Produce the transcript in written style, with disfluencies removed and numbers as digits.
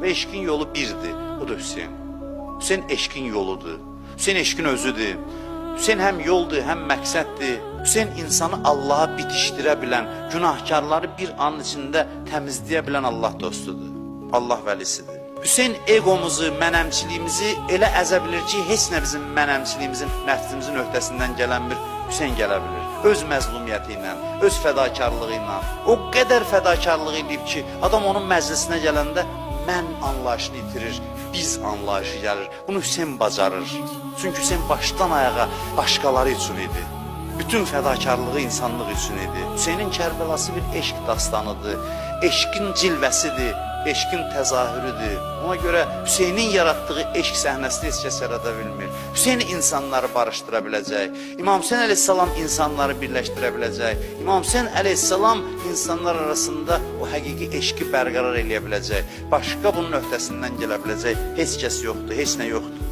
Və eşqin yolu birdir, o da Hüseyn. Hüseyn eşqin yoludur. Hüseyn eşqin özüdür. Hüseyn həm yoldur, həm məqsəddir. Hüseyn insanı Allaha bitişdirə bilən, günahkarları bir anın içində təmizləyə bilən Allah dostudur. Allah vəlisidir. Hüseyn egomuzu, mənəmçiliyimizi elə əzə bilir ki, heç nə bizim mənəmçiliyimizin, nəfsimizin öhdəsindən gələn bir Hüseyn gələ bilir. Öz məzlumiyyəti ilə, öz fədakarlığı ilə. O qədər fədakarlıq eləyib ki, adam onun məclisinə gələndə mən anlayışını itirir, biz anlayışı gəlir. Bunu Hüseyn bacarır. Çünki Hüseyn başdan ayağa başqaları üçün idi. Bütün fədakarlığı insanlıq üçün idi. Hüseynin Kərbəlası bir eşq dastanıdır. Eşqin cilvəsidir, eşqin təzahürüdür. Ona görə Hüseynin yaratdığı eşq səhnəsini heç kəs yarada bilmir. Hüseyn insanları barışdıra biləcək. İmam Hüseyn əleyhissalam insanları birləşdirə biləcək. İmam Hüseyn əleyhissalam insanlar arasında o həqiqi eşqi bərqərar eləyə biləcək. Başqa bunun öhdəsindən gələ biləcək heç kəs yoxdur, heç nə yoxdur.